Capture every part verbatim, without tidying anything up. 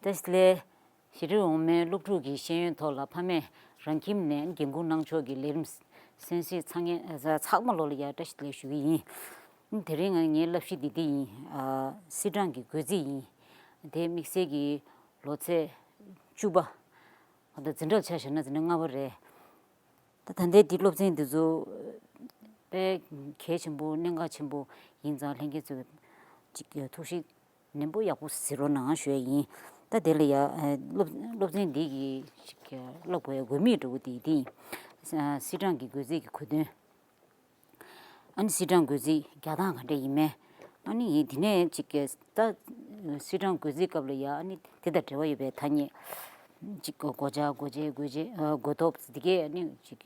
བཀྲ་ཤིས་བདེ་ལེགས། ཞི་ཁྲོའི་འོག་མའི་སློབ་ཕྲུག་གི་ཤེས་ཡོན་ཐོག་ལ་ཕ་མས་རང་ཁྱིམ་ནས་འགན་འཁུར་གནང་ཕྱོགས་ཀྱི་ལས་རིམ་གསན་གཟིགས་ཚང་མ་ལོ་ལ་ཡང་བཀྲ་ཤིས་བདེ་ལེགས་ཞུ་གི་ཡིན། དེ་རིང་ང་ངའི་བསླབ་གཞི་འདི་འདི་ཡིན། ཨ། སིལ་གྲངས་ཀྱི་བགོ་རྩིས་ཡིན། དེ་དམིགས་བསལ་གྱི་ལོ་ཚད་བཅུ་པ། ད་འཛིན་གྲྭ་ཆ་བཞག་ན་འཛིན་གྲྭ་ལྔ་པ་རེད། ད་ད་ལྟའི་འདི་སློབ་ཚན་འདི་ཚོ་དཔེ་གལ་ཆེན་པོ་གནད་འགག་ཆེན་པོ་ཡིན་ཙང་ལྷན་རྒྱས་ཚོས་ཅིག་ཐུགས་ཤེས་ནན་པོ་ཡག་པོ་གཟིགས་རོགས་གནང་ཞུ་ཡ་ཡིན། ད་དེ་ལ་ཡ་སློབ་སློབ་ཚན་འདི་གི་ཅིག་བསླབ་དགོས་ཡ་དགོས་དམིགས་འདྲ་བོ་དེ་དེ་ཡིན། སིལ་གྲངས་ཀྱི་བགོ་རྩིས་ཀྱི་གོ་དོན། ཨ་ནི་སིལ་གྲངས་བགོ་རྩིས་རྒྱག་སྟངས་ག་འདྲ་ཡིན་མིན། ཨ་ནི་འདི་ནས་ཅིག་ད་སིལ་གྲངས་བགོ་རྩིས་སྐབས་ལ་ཡ་ཨ་ནི་དེ་དང་འབྲེལ་བ་ཡོད་པའི་ཐ་སྙད། ཅིག་བགོ་བྱ་བགོ་བྱེད་བགོ་བྱེད་ཨ་བགོ་ཐོབ་འདི་གས་ཨ་ནི་ཅིག་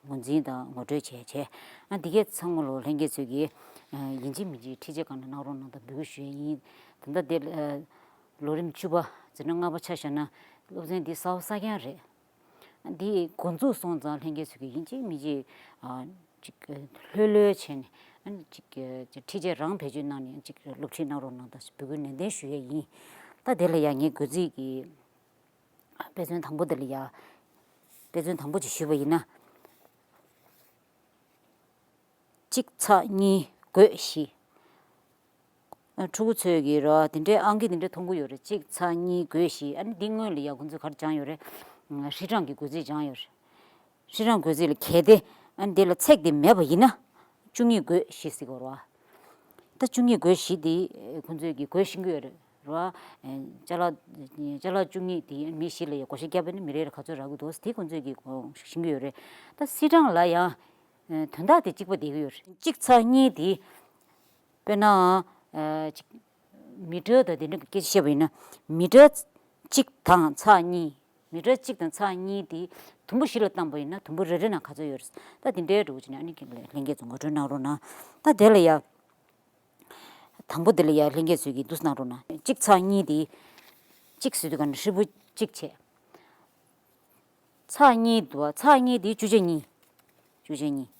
ངོས་འཛིན་དང་ངོ་སྤྲོད་བྱས་བྱས། ཨ་འདི་གས་ཚང་མ་ལོ་ལྷན་རྒྱས་ཚོས་ཀྱིས་ཡིན་གཅིག་མིན་གཅིག་ཁྲིད་ཆས་སྒང་ནས་གནང་རོགས་གནང་དང་འབོད་སྐུལ་ཞུ་ཡས་ཡིན། ད་ལྟ་དེ་ལོ་རིམ་བཅུ་པ་འཛིན་གྲྭ་ལྔ་པ་ཆ་བཞག་ན་སློབ་ཚན་འདི་གསར་པ་གསར་རྐྱང་རེད། འདི་འགོ་འཛུགས་སོང་ཙང་ལྷན་རྒྱས་ཚོས་ཀྱིས་ཡིན་གཅིག་མིན་གཅིག་ཨ་ཅིག་ལྷོད་ལྷོད་བྱས་ནས་ཨ་ནི་ཅིག་ཁྲིད་ཆས་རང་བེད་སྤྱོད་གནང་ནས་ཅིག་སློབ་ཁྲིད་གནང་རོགས་གནང་དང་འབོད་སྐུལ་ནན་ཏན་ཞུ་ཡས་ཡིན། ད་དེ་ལ་ཡང་ངས་བགོ་རྩིས་ཀྱི་དཔེ་མཚོན་དང་པོ་དེ་ལ་ཡ། དཔེ་མཚོན་དང་པོ་ཅིག་ཞུས་པ་ཡིན་ན། གཅིག་ཚེག་གཉིས་བགོད་བཞི། ཕྲུ་གུ་ཚོས་ཀྱིས་རོ་དེ་འདྲའི་ཨང་ཀི་དེ་འདྲ་མཐོང་གི་ཡོད་རེད། གཅིག་ཚེག་གཉིས་བགོད་བཞི། ཨ་ནི་འདི་སྔོན་ལ་ཡ་ཁོང་ཚོས་ག་རེ་སྦྱངས་ཡོད་རེད། ཧྲིལ་གྲངས་ཀྱི་བགོ་རྩིས་སྦྱངས་ཡོད་རེད། ཧྲིལ་གྲངས་བགོ་རྩིས་ལ་གལ་ཏེ་ཨ་ནི་དེ་ལ་ཚེག་དེ་མེད་པ་ཡིན་ན་བཅུ་གཉིས་བགོད་བཞི་ཟེར་གྱི་ཡོད་རེད་བ། ད་བཅུ་གཉིས་བགོད་བཞི་དེ་ཁོང་ཚོས་ཀྱིས་བགོད་ཤེས་ཀྱི་ཡོད་རེད་བ། ཅ་ལག་ཅ་ལག་བཅུ་གཉིས་དེ་མི་བཞི་ལ་ཡ་བགོ་བཤའ་བརྒྱབ་པ་ཡིན་ན་མི་རེ་ལ་ག་ཚོད་རག་གི་འདུག་དེ་ཁོང་ཚོས་ཀྱིས་ཤེས་ཀྱི་ཡོད་རེད། ད་སིལ་གྲངས་ལ་ཡང་དོན་དག་དེ་གཅིག་པ་བསྡད་ཀྱི་ཡོད་རེད། གཅིག་ཚེག་གཉིས་དེ་དཔེར་ན་ཅིག་མི་ཊར་དང་དེ་འདྲ་གི་སྐད་ཆ་བཤད་པ་ཡིན་ན། མི་ཊར་གཅིག་དང་ཚེག་གཉིས། མི་ཊར་གཅིག་དང་ཚེག་གཉིས་དེ་དུམ་བུ་བཞི་ལ་བཏང་པ་ཡིན་ན་དུམ་བུ་རེ་རེ་ནང་ག་ཚོད་ཡོད་རེད། ད་དེ་འདྲའི་འདྲ་བོ་བྱས་ནས་ཨ་ནི་ལྷན་རྒྱས་ཚོ་ངོ་སྤྲོད་གནང་རོགས་གནང་། ད་དེ་ལ་ཡ། དང་པོ་དེ་ལ་ཡ་ལྷན་རྒྱས་ཚོས་ཀྱིས་འདུག་སེ་གནང་རོགས་གནང་། གཅིག་ཚེག་གཉིས་དེ། གཅིག་ཟེར་དུས་ག་ནས་ཧྲིལ་པོ་གཅིག་བྱས། ཚེག་གཉིས་འདུག་བ། ཚེག་གཉིས་དེ་བཅུ་ཆ་གཉིས། བཅུ་ཆ་གཉིས།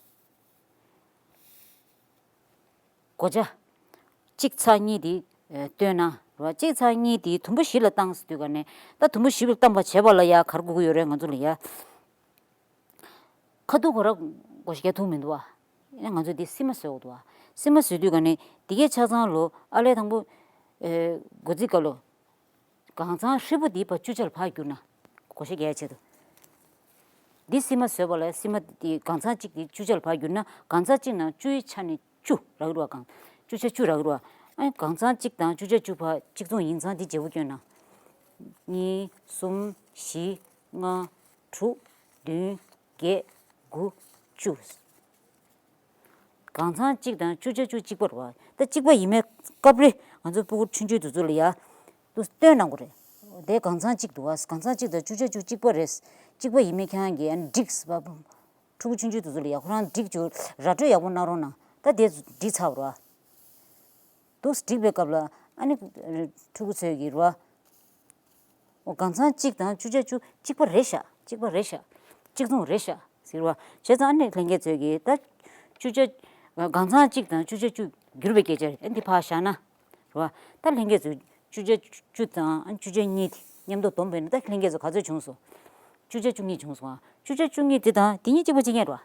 བགོ་བྱ། གཅིག་ཚེག་གཉིས་དེ་བཏོན་ན་རེད་བ། གཅིག་ཚེག་གཉིས་དེ་དུམ་བུ་བཞི་ལ་བཏང་ཟེར་དུས་ག་ནས་ད་དུམ་བུ་བཞི་ལ་བཏང་པ་བྱས་པ་ལ་ཡ་ག་རེ་དགོས་ཀྱི་ཡོད་རེད་ང་ཚོ་ལ་ཡ། ཁ་ཐུག་ཁོ་རང་བགོ་བཤའ་རྒྱག་ཐུབ་མི་འདུག་བ། ཡིན་ན་ང་ཚོས་འདི་སིལ་མ་བཟོ་དགོས་འདུག་བ། སིལ་མ་བཟོ་དུས་ག་ནས་འདི་གའི་ཆ་ཚང་ལོ་ཨ་ལས་དང་པོ། ཨེ། བགོ་རྩིས་སྐབས་ལོ། གང་ཚང་ཧྲིལ་པོ་འདི་ཕར་བཅུ་ཆ་ལ་ཕར་བསྒྱུར་ན། བགོ་བཤའ་རྒྱག་ཆེད་དུ། འདི་སིལ་མ་བཟོས་པ་ལ་སིལ་མ་འདི་གང་ཚང་གཅིག་འདི་བཅུ་ཆ་ལ་ཕར་བསྒྱུར་ན་གང་ཚང་གཅིག་ནང་བཅུའི་ཆ་ནས་བཅུ་རག་གི་རེད་བ། གང་། བཅུ་ཆ་བཅུ་རག་གི་རེད་བ། ཨ་ནི་གང་ཚང་གཅིག་དང་བཅུ་ཆ་བཅུ་ཕར་གཅིག་མཚུངས་ཡིན་ཙང་འདི་བརྗེ་པོ་བསྐྱོན་ན། གཉིས། གསུམ། བཞི། ལྔ། དྲུག་བདུན། བརྒྱད། དགུ། བཅུ། གང་ཚང་གཅིག་དང་བཅུ་ཆ་བཅུ་གཅིག་པ་རེད་བ། ད་གཅིག་པ་ཡིན་མིན་སྐབས་རེ་ང་ཚོ་སྤུ་གུ་ཆུང་ཆུང་དེ་ཚོ་ལ་ཡ། དུ་སྟོན་གནང་དགོས་རེད། དེ་གང་ཚང་གཅིག་འདུག་བ། གང་ཚང་གཅིག་དང་བཅུ་ཆ་བཅུ་གཅིག་པ་རེད། གཅིག་པ་ཡིན་མིན་ཁྱེད་རང་གིས་ཨ་ནི་བསྒྲིགས་པ། ཕྲུ་གུ་ཆུང་ཆུང་དེ་ཚོ་ལ་ཡ་ཁོ་རང་བསྒྲིགས་བཅུག་ར་སྤྲོད་ཡག་པོ་གནང་རོགས་གནང་། ད་དེ་བསྒྲིགས་ཚར་བ་རེད་བ། འདུག་སེ་བསྒྲིགས་པའི་སྐབས་ལ་ཨ་ནི་ཕྲུ་གུ་ཚོས་ཀྱིས་རེད་བ། འོ་གང་ཚང་གཅིག་དང་བཅུ་ཆ་བཅུ་གཅིག་པ་རེད་ཤག་གཅིག་པ་རེད་ཤག་གཅིག་མཚུངས་རེད་ཤག་ཟེར་བ། བྱས་ཙང་ཨ་ནི་ལྷན་རྒྱས་ཚོས་ཀྱིས་ད་བཅུ་ཆ། གང་ཚང་གཅིག་དང་བཅུ་ཆ་བཅུ་བསྒྱུར་བའི་སྐད་ཆ་རེད། ཨ་འདི་ཕར་བཞག་ན། རེད་བ། ད་ལྷན་རྒྱས་ཚོས་བཅུ་ཆ་བཅུ་དང་ཨ་བཅུ་ཆ་གཉིས་དེ་མཉམ་དུ་བསྡོམས་པས་ན་ད་ལྷན་རྒྱས་ཚོ་ག་ཚོད་བྱུང་སོང་། བཅུ་ཆ་བཅུ་གཉིས་བྱུང་སོང་ཨ། བཅུ་ཆ་བཅུ་གཉིས་དེ་དང་དེ་གཉིས་གཅིག་པ་གཅིག་རྐྱང་རེད་བ།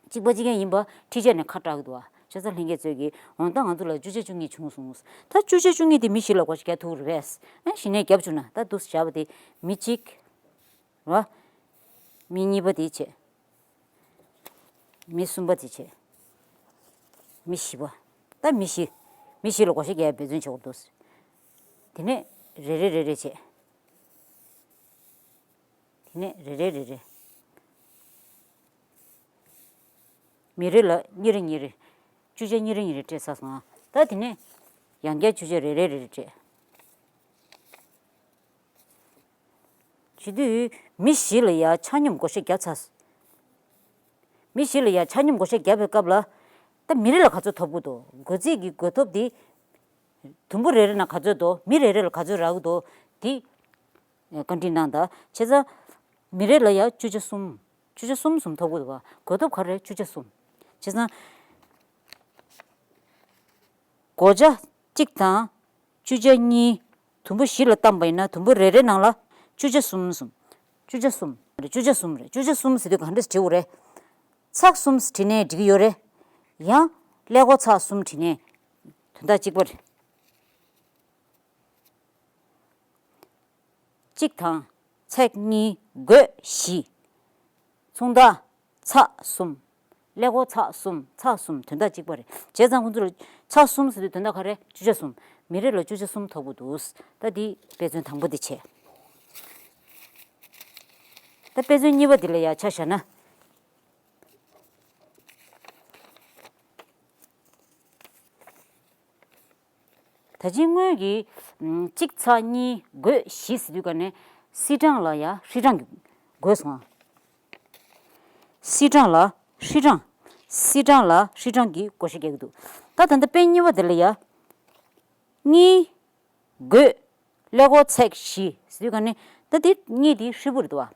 གཅིག་པ་གཅིག་རྐྱང་ཡིན་པ་ཁྲིད་ཆས་ནས་ཁ་བཀྲག་གི་འདུག་བ། བྱས་ཙང་ལྷན་རྒྱས་ཚོས་ཀྱིས་འོ་ད་ང་ཚོ་ལ་བཅུ་ཆ་བཅུ་གཉིས་བྱུང་སོང་། ད་བཅུ་ཆ་བཅུ་གཉིས་དེ་མི་བཞི་ལ་བགོ་བཤའ་རྒྱག་ཐུབ་རེད་པས། ཨ་གཞི་ནས་བརྒྱབ་བཅུག་ན་ད་འདུག་སེ་བཞག་པ་དེ་མི་གཅིག་རེད་བ། མི་གཉིས་པ་དེ་བྱས། མི་གསུམ་པ་དེ་བྱས། མི་བཞི་པ། ད་མི་བཞི། མི་བཞི་ལ་བགོ་བཤའ་རྒྱག་ཡ་འབད་བརྩོན་བྱེད་དགོས་འདུག་དེ་ནས་རེ་རེ་རེ་རེ་བྱས། དེ་ནས་རེ་རེ་རེ་རེ། མི་རེ་ལ་གཉིས་རེ་གཉིས་རེ། བཅུ་ཆ་གཉིས་རེ་གཉིས་རེ་སྤྲད་ཚར་སོང་ཨ། ད་དེ་ནས་ཡང་བསྐྱར་བཅུ་ཆ་རེ་རེ་རེ་རེ་སྤྲད། བྱེད་དུས་མི་བཞི་ལ་ཡ་ཆ་སྙོམས་བགོ་བཤའ་བརྒྱབ་ཚར་སོང་། མི་བཞི་ལ་ཡ་ཆ་སྙོམས་བགོ་བཤའ་བརྒྱབ་པའི་སྐབས་ལ། ད་མི་རེ་ལ་ག་ཚོད་ཐོབ་ཀྱི་འདུག་བགོ་རྩིས་ཀྱི་བགོ་ཐོབ་དེ། དུམ་བུ་རེ་རེ་ནང་ག་ཚོད་འདུག་མི་རེ་རེ་ལ་ག་ཚོད་རག་གི་འདུག་དེ། བཀའ་འདྲི་གནང་དང་། བྱས་ཙང་། མི་རེ་ལ་ཡ་བཅུ་ཆ་གསུམ། བཅུ་ཆ་གསུམ་གསུམ་ཐོབ་ཀྱི་འདུག་བ། བགོ་ཐོབ་ག་རེ་བཅུ་ཆ་གསུམ། བྱས་ཙང་། བགོ་བྱ་གཅིག་དང་། བཅུ་ཆ་གཉིས། དུམ་བུ་བཞི་ལ་བཏང་པ་ཡིན་ན་དུམ་བུ་རེ་རེ་ནང་ལ་བཅུ་ཆ་གསུམ་གསུམ། བཅུ་ཆ་གསུམ་རེད། བཅུ་ཆ་གསུམ་རེད། བཅུ་ཆ་གསུམ་ཟེར་དུས་ག་འདྲས་བྲིས་དགོས་རེད། ཚེག་གསུམ་བྲིས་ནའི་འགྲིག་གི་ཡོད་རེད། ཡང་ཀླད་ཀོར་ཚེག་གསུམ་བྲིས་ནའི་དོན་དག་གཅིག་པ་རེད། གཅིག་དང་། ཚེག་གཉིས། བགོད་བཞི། མཚུངས་རྟགས་ཚེག་གསུམ། ཀླད་ཀོར་ཚེག་གསུམ། ཚེག་གསུམ། དོན་དག་གཅིག་པ་རེད། བྱས་ཙང་ཁོང་ཚོ་ལ་ཚེག་གསུམ་ཟེར་དུས་དོན་དག་ག་རེ། བཅུ་ཆ་གསུམ། མི་རེ་ལ་བཅུ་ཆ་གསུམ་ཐོབ་ཀྱི་འདུག་ད་འདི་དཔེ་མཚོན་དང་པོ་འདི་བྱས། ད་དཔེ་མཚོན་གཉིས་པ་འདི་ལ་ཡ་ཆ་བཞག་ན། ད་ཅི་སྔོན་གྱི་ཨམ་གཅིག་ཚེག་གཉིས་བགོད་བཞི་ཟེར་དུས་ག་ནས་སིལ་གྲངས་ལ་ཡ་ཧྲིལ་གྲངས་ཀྱི་བགོས་སོང་ཨ། སིལ་གྲངས་ལ་ཧྲིལ་གྲངས། སིལ་གྲངས་ལ་ཧྲིལ་གྲངས་ཀྱི་བགོ་བཤའ་རྒྱག་གི་འདུག་ད་ད་ལྟ་དཔེ་གཉིས་པ་དེ་ལ་ཡ། གཉིས། བགོད། ཀླད་ཀོར་ཚེག་བཞི་ཟེར་དུས་ག་ནས་ད་འདི་གཉིས་འདི་ཧྲིལ་པོ་རེད་འདུག་ཨ།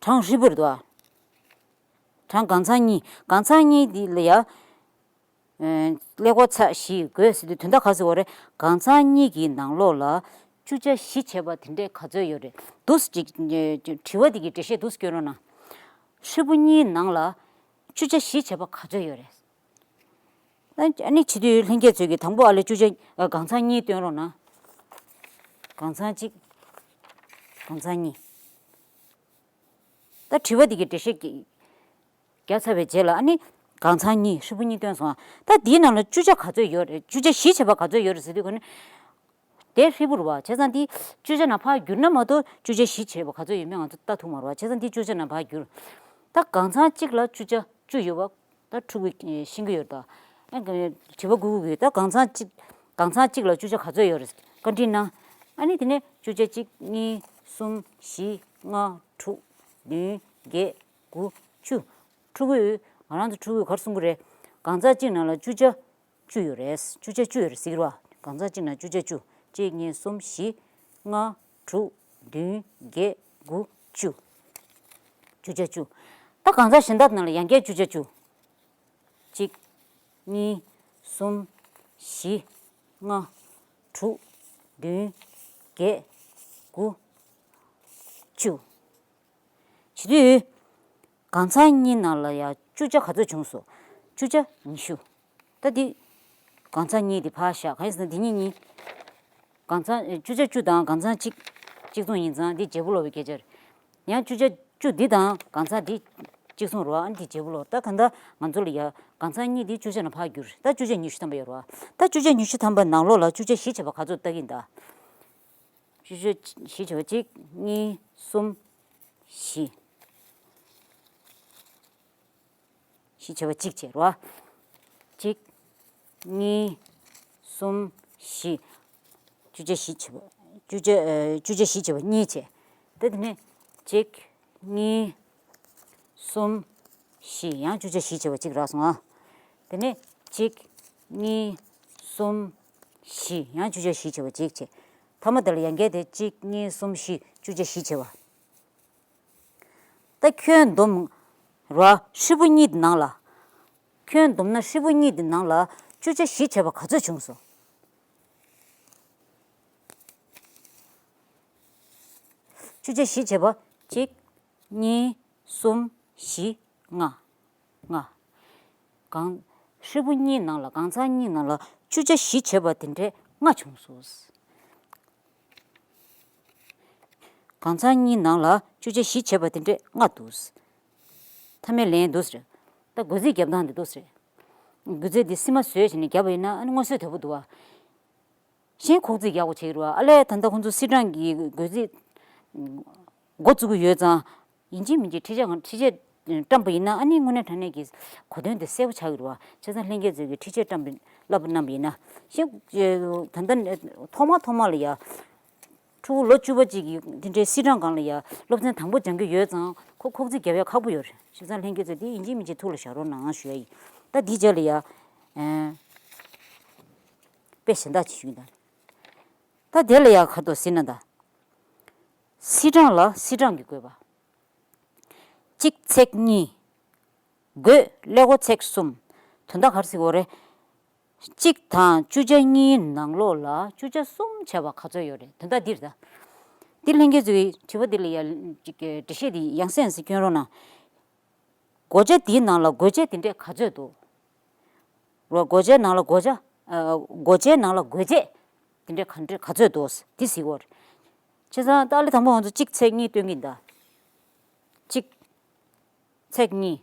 གྲངས་ཧྲིལ་པོ་རེད་འདུག་ཨ། གྲངས་གང་ཚང་གཉིས། གང་ཚང་གཉིས་འདི་ལ་ཡ། ཀླད་ཀོར་ཚེག་བཞི་བགོས་ཟེར་དུས་དོན་དག་ག་ཟེར་བ་རེད། གང་ཚང་གཉིས་ཀྱི་ནང་ལོགས་ལ་བཅུ་ཆ་བཞི་བྱས་པ་དེ་འདྲས་ག་ཚོད་ཡོད་རེད། འདུག་སེ་ཅིག་དྲི་བ་འདི་གི་འགྲེལ་བཤད་འདུག་སེ་སྐྱོན་རོགས་གནང་། ཧྲིལ་པོ་གཉིས་ནང་ལ་བཅུ་ཆ་བཞི་བྱས་པ་ག་ཚོད་ཡོད་རེད། ཨ་ནི་བྱེད་དུས་ལྷན་རྒྱས་ཚོས་ཀྱི་དང་པོ་ཨ་ལས་བཅུ་ཆ་གང་ཚང་གཉིས་སྟོན་རོགས་གནང་། གང་ཚང་གཅིག་གང་ཚང་གཉིས། ད་དྲི་བ་འདི་གི་འགྲེལ་བཤད་ཀྱི་བརྒྱབ་ཚར་བའི་རྗེས་ལ་ཨ་ནི་གང་ཚང་གཉིས། ཧྲིལ་པོ་གཉིས་སྟོན་སོང་ཨ། ད་འདིའི་ནང་ལ་བཅུ་ཆ་ག་ཚོད་ཡོད་རེད། བཅུ་ཆ་བཞི་བྱས་པ་ག་ཚོད་ཡོད་རེད་ཟེར་དུས་ག་ནས་དེ་ཧྲིལ་པོ་རེད་བ། བྱས་ཙང་འདི་བཅུ་ཆ་ནང་ཕར་བསྒྱུར་ན་མ་གཏོགས་བཅུ་ཆ་བཞི་བྱས་པ་ག་ཚོད་ཡོད་མེད་ང་ཚོ་ལྟ་ཐུབ་མ་རེད་བ། བྱས་ཙང་འདི་བཅུ་ཆ་ནང་ཕར་བསྒྱུར། ད་གང་ཚང་གཅིག་ལ་བཅུ་ཆ་བཅུ་ཡོད་བ། ད་ཕྲུ་གུ་ཤེས་ཀྱི་ཡོད་ད། ཨ་དྲི་བ་དགུ་དགུ་གི་ད་གང་ཚང་གཅིག་གང་ཚང་གཅིག་ལ་བཅུ་ཆ་ག་ཚོད་ཡོད་རེད་བཀའ་འདྲི་གནང་། ཨ་ནི་དེ་ནས་བཅུ་ཆ་གཅིག་གཉིས་གསུམ་བཞི་ལྔ་དྲུག་བདུན་བརྒྱད་དགུ་བཅུ། ཕྲུ་གུ་ང་རང་ཚོ་ཕྲུ་གུ་ག་རེ་གསུང་གི་རེད། གང་ཚང་གཅིག་ནང་ལ་བཅུ་ཆ་བཅུ་ཡོད་རེད། བཅུ་ཆ་བཅུ་ཡོད་རེད་ཟེར་གི་རེད་བ། གང་ཚང་གཅིག་ནང་བཅུ་ཆ་བཅུ། གཅིག་གཉིས་གསུམ་བཞི་ལྔ་དྲུག་བདུན་བརྒྱད་དགུ་བཅུ། བཅུ་ཆ་བཅུ། ད་གང་ཚང་གཞན་དག་ནང་ལ་ཡང་བསྐྱར་བཅུ་ཆ་བཅུ། གཅིག་གཉིས། གསུམ། བཞི། ལྔ། དྲུག་བདུན། བརྒྱད། དགུ། བཅུ། བྱེད་དུས། གང་ཚང་གཉིས་ནང་ལ་ཡང་བཅུ་ཆ་ག་ཚོད་བྱུང་སོང་། བཅུ་ཆ་ཉི་ཤུ། ད་འདི། གང་ཚང་གཉིས་འདི་ཕར་བཞག་གང་ཡིན་ཟེར་ན་འདི་གཉིས་གཉིས། གང་ཚང་བཅུ་ཆ་བཅུ་དང་གང་ཚང་གཅིག་གཅིག་མཚུངས་ཡིན་ཙང་འདི་བརྗེ་པོ་ལོག་པའི་སྐད་ཆ་རེད། ཡང་བཅུ་ཆ་བཅུ་འདི་དང་གང་ཚང་འདི་གཅིག་མཚུངས་རེད་བ། ཨ་ནི་འདི་བརྗེ་པོ་ལོག་ད་གང་ལྟར་ང་ཚོ་ལ་ཡ་གང་ཚང་གཉིས་འདི་བཅུ་ཆ་ནང་ཕར་བསྒྱུར། ད་བཅུ་ཆ་ཉི་ཤུ་ཐམ་པ་ཡོད་རེད་བ། ད་བཅུ་ཆ་ཉི་ཤུ་ཐམ་པ་ནང་ལོགས་ལ་བཅུ་ཆ་བཞི་བྱས་པ་ག་ཚོད་ལྟ་གི་ཡིན་ད། བཅུ་ཆ་བཞི་བྱས་པ་གཅིག་གཉིས། གསུམ། བཞི། བཞི་བྱས་པ་གཅིག་བྱས་རེད་བ། གཅིག་གཉིས། གསུམ། བཞི། བཅུ་ཆ་བཞི་བྱས་པ། བཅུ་ཆ་ཨ། བཅུ་ཆ་བཞི་བྱས་པ་གཉིས་བྱས། ད་དེ་ནས་གཅིག་གཉིས། གསུམ། བཞི། ཡང་བཅུ་ཆ་བཞི་བྱས་པ་གཅིག་རག་སོང་ཨ། དེ་ནས་གཅིག་གཉིས། གསུམ། བཞི། ཡང་བཅུ་ཆ་བཞི་བྱས་པ་གཅིག་བྱས། མཐའ་མ་དེ་ལ་ཡང་བསྐྱར་དེ་གཅིག་གཉིས། གསུམ། བཞི། བཅུ་ཆ་བཞི་བྱས་པ། ད་ཁྱོན་བསྡོམས་ར་ཧྲིལ་པོ་གཉིས་དེ་ནང་ལ། ཁྱོན་བསྡོམས་ན་ཧྲིལ་པོ་གཉིས་དེ་ནང་ལ་བཅུ་ཆ་བཞི་བྱས་པ་ག་ཚོད་བྱུང་སོང་། བཅུ་ཆ་བཞི་བྱས་པ་གཅིག་གཉིས། གསུམ། བཞི། ལྔ། ལྔ། གང་། ཧྲིལ་པོ་གཉིས་ནང་ལ་གང་ཚང་གཉིས་ནང་ལ་བཅུ་ཆ་བཞི་བྱས་པ་དེ་འདྲའི་ལྔ་བྱུང་སོང་། གང་ཚང་གཉིས་ནང་ལ་བཅུ་ཆ་བཞི་བྱས་པ་དེ་འདྲའི་ལྔ་འདུག་མཐའ་མའི་ལན་འདུག་ཟེར། ད་བགོ་རྩིས་རྒྱབ་སྟངས་འདི་འདུག་ཟེར། བགོ་རྩིས་འདི་སིལ་མ་བཟོས་བྱས་ནས་རྒྱབ་པ་ཡིན་ན་ཨ་ནི་མངོན་གསལ་དོད་པོ་འདུག་བ། གཞན་ཁོག་རྩིས་རྒྱག་དགོས་བྱེད་ཀྱི་རེད་བ། ཨ་ལས་ད་ལྟ་ཁོང་ཚོ་སིལ་གྲངས་ཀྱི་བགོ་རྩིས་འགོ་བཙུགས་ཀྱི་ཡོད་ཙང་། ཡིན་གཅིག་མིན་གཅིག་འཕྲུལ་ཆས་འཕྲུལ་ཆས་བཀྲམ་པ་ཡིན་ན་ཨ་ནི་དངོས་གནས་དྲང་གནས་ཀྱི་གོ་དོན་དེ་གསལ་པོ་ཆགས་ཀྱི་རེད་བ། བྱས་ཙང་ལྷན་རྒྱས་ཚོས་ཀྱི་འཕྲུལ་ཆས་བཀྲམ་པའི་བསླབ་པ་གནང་བ་ཡིན་ན། ཤེས། ད་ལྟ་ཐོག་མ་ཐོག་མ་ལ་ཡ། ཕྲུ་གུ་ལོ་བཅུ་པ་གཅིག་གིས་དེ་འདྲའི་སིལ་གྲངས་སྒང་ལ་ཡ་སློབ་ཚན་དང་པོ་སྦྱང་གི་ཡོད་ཙང་ཁོ་ཁོག་རྩིས་རྒྱབ་ཡ་ཁག་པོ་ཡོད་རེད། བྱས་ཙང་ལྷན་རྒྱས་ཚོས་དེ་ཡིན་གཅིག་མིན་གཅིག་ཐུགས་ལ་བཞག་རོགས་གནང་ཞུ་ཡ་ཡིན། ད་འདིའི་རྗེས་ལ་ཡ། ཨེ། དཔེ་གཞན་དག་ཅིག་ཞུ་གི་ཡིན་ད། ད་དེ་ལ་ཡ་ཁ་དོག་སིལ་ན་ད། སིལ་གྲངས་ལ་སིལ་གྲངས་ཀྱི་བགོས་པ། གཅིག་ཚེག་གཉིས། བགོད་ཀླད་ཀོར་ཚེག་གསུམ། དོན་དག་ག་རེ་ཟེར་གྱི་ཡོད་རེད། གཅིག་དང་བཅུ་ཆ་གཉིས་ནང་ལོགས་ལ་བཅུ་ཆ་གསུམ་བྱས་པ་ག་ཚོད་ཡོད་རེད། དོན་དག་འདི་རེད་ད། འདི་ལྷན་རྒྱས་ཚོས་དྲི་བ་འདི་ལ་ཡ་ཅིག་འགྲེལ་བཤད་འདི་ཡང་སེ་ཡང་སེ་སྐྱོན་རོགས་གནང་། བགོ་བྱ་འདིའི་ནང་ལ་བགོ་བྱ་དེ་འདྲས་ག་ཚོད་འདུག་རོ། བགོ་བྱའི་ནང་ལ་བགོ་བྱ། ཨ། བགོ་བྱའི་ནང་ལ་བགོ་བྱེད་དེ་འདྲས་ག་འདྲས་ག་ཚོད་འདུག་འདི་གཟིགས་དགོས་རེད། བྱས་ཙང་ད་ཨ་ལེ་དང་པོ་ང་ཚོ་གཅིག་ཚེག་གཉིས་སྟོན་གྱིན་གདའ། གཅིག་ཚེག་གཉིས།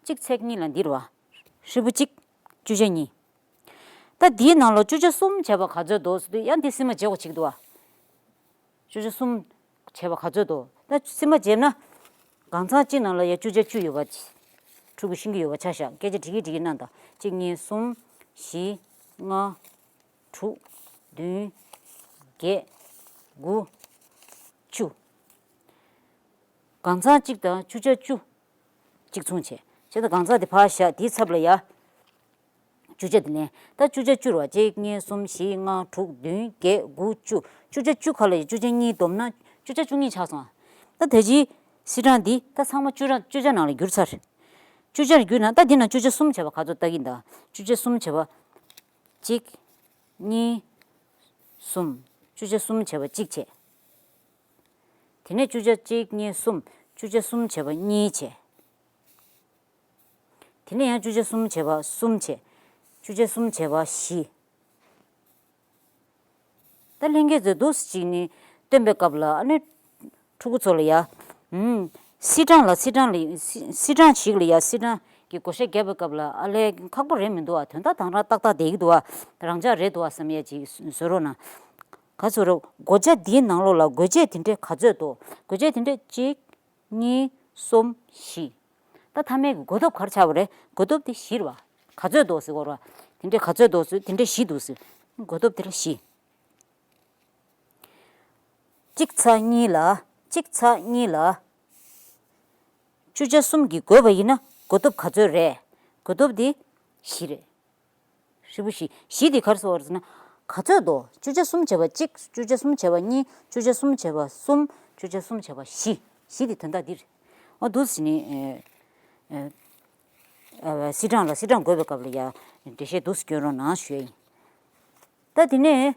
གཅིག་ཚེག་གཉིས་ལ་འདི་རེད་བ། ཧྲིལ་པོ་གཅིག་བཅུ་ཆ་གཉིས། ད་འདིའི་ནང་ལ་བཅུ་ཆ་གསུམ་བྱས་པ་ག་ཚོད་འདུག་ཟེར་དུས་ཡང་འདི་སིལ་མ་བརྗེ་བ་བྱེད་ཀྱི་འདུག་བ། བཅུ་ཆ་གསུམ་བྱས་པ་ག་ཚོད་འདུག་ད་སིལ་མ་བརྗེས་ན། གང་ཚང་གཅིག་ནང་ལ་ཡ་བཅུ་ཆ་བཅུ་ཡོད་པ། ཕྲུ་གུ་ཤེས་ཀྱི་ཡོད་པ་ཆ་བཞག་སྐད་ཆ་དྲི་གི་དྲི་གི་གནང་དང་། གཅིག་གཉིས་གསུམ། བཞི། ལྔ། དྲུག་བདུན། བརྒྱད། དགུ། བཅུ། གང་ཚང་གཅིག་དང་བཅུ་ཆ་བཅུ། གཅིག་མཚུངས་བྱས། བྱས་ཙང་གང་ཚང་དེ་ཕར་བཞག་དེའི་ཚབ་ལ་ཡ། བཅུ་ཆ་དེ་ལེན། ད་བཅུ་ཆ་བཅུ་རེད་བ། གཅིག་གཉིས་གསུམ་བཞི་ལྔ་དྲུག་བདུན་བརྒྱད་དགུ་བཅུ། བཅུ་ཆ་བཅུ་ཁ་ལ་ཡ་བཅུ་ཆ་གཉིས་བསྡོམས་ན་བཅུ་ཆ་བཅུ་གཉིས་ཆགས་སོང་། ད་ད་ཅི་སིལ་གྲངས་འདི་ད་ཚང་མ་བཅུ་ཆ་བཅུ་ཆ་ནང་ལ་བསྒྱུར་ཚར། བཅུ་ཆར་བསྒྱུར་ན་ད་འདི་ན་བཅུ་ཆ་གསུམ་བྱས་པ་ག་ཚོད་ལྟ་གི་ཡིན་ད། བཅུ་ཆ་གསུམ་བྱས་པ། གཅིག་གཉིས། གསུམ། བཅུ་ཆ་གསུམ་བྱས་པ་གཅིག་བྱས། དེ་ནས་བཅུ་ཆ་གཅིག་གཉིས་གསུམ། བཅུ་ཆ་གསུམ་བྱས་པ་གཉིས་བྱས། དེ་ནས་ཡང་བཅུ་ཆ་གསུམ་བྱས་པ་གསུམ་བྱས། བཅུ་ཆ་གསུམ་བྱས་པ་བཞི། ད་ལྷན་རྒྱས་ཚོས་འདུག་སེ་གཅིག་ནི་སྟོན་པའི་སྐབས་ལ་ཨ་ནི་ཕྲུ་གུ་ཚོ་ལ་ཡ། ཨུམ། སིལ་གྲངས་ལ་སིལ་གྲངས་ལ་སིལ་སིལ་གྲངས་ཤིག་ལ་ཡ་སིལ་གྲངས་ཀྱི་བགོ་བཤའ་བརྒྱབ་པའི་སྐབས་ལ་ཨ་ལས་ཁག་པོ་རེད་མི་འདུག་ཨ། དོན་དག་དང་རང་ཏག་ཏག་བསྡད་ཀྱི་འདུག་ཨ། རང་འཇགས་རེད་འདུག་ཨ་བསམ་ཡ་ཅིག་བཟོ་རོགས་གནང་། ག་ཚོད་རེད། བགོ་བྱ་འདིའི་ནང་ལོགས་ལ་བགོ་བྱེད་དེ་འདྲས་ག་ཚོད་འདུག་བགོ་བྱེད་དེ་འདྲས་གཅིག་གཉིས། གསུམ། བཞི། ད་མཐའ་མའི་གི་བགོ་ཐོབ་ག་རེ་ཆགས་པ་རེད། བགོ་ཐོབ་དེ་བཞི་རེད་བ། ག་ཚོད་འདུག་ཟེར་བ་རེད་བ། དེ་འདྲས་ག་ཚོད་འདུག་ཟེར། དེ་འདྲས་བཞི་འདུག་ཟེར། བགོ་ཐོབ་དེ་ལ་བཞི། གཅིག་ཚེག་གཉིས་ལ། གཅིག་ཚེག་གཉིས་ལ། བཅུ་ཆ་གསུམ་གྱིས་བགོས་པ་ཡིན་ན་བགོ་ཐོབ་ག་ཚོད་རེད། བགོ་ཐོབ་དེ་བཞི་རེད། ཧྲིལ་པོ་བཞི། བཞི་དེ་ག་རེ་ཟེར་བ་རེད་ཟེར་ན། ག་ཚོད་འདུག་བཅུ་ཆ་གསུམ་བྱས་པ་གཅིག་བཅུ་ཆ་གསུམ་བྱས་པ་གཉིས། བཅུ་ཆ་གསུམ་བྱས་པ་གསུམ། བཅུ་ཆ་གསུམ་བྱས་པ་བཞི། བཞི་དེ་དོན་དག་འདི་རེད། འོ་འདུག་སེ་ནི། ཨེ། ཨེ། སིལ་གྲངས་ལ་སིལ་གྲངས་བགོས་པའི་སྐབས་ལ་ཡ། འགྲེལ་བཤད་འདུག་སེ་སྐྱོན་རོགས་གནང་ཞུ་ཡ་ཡིན། ད་དེ་ནས།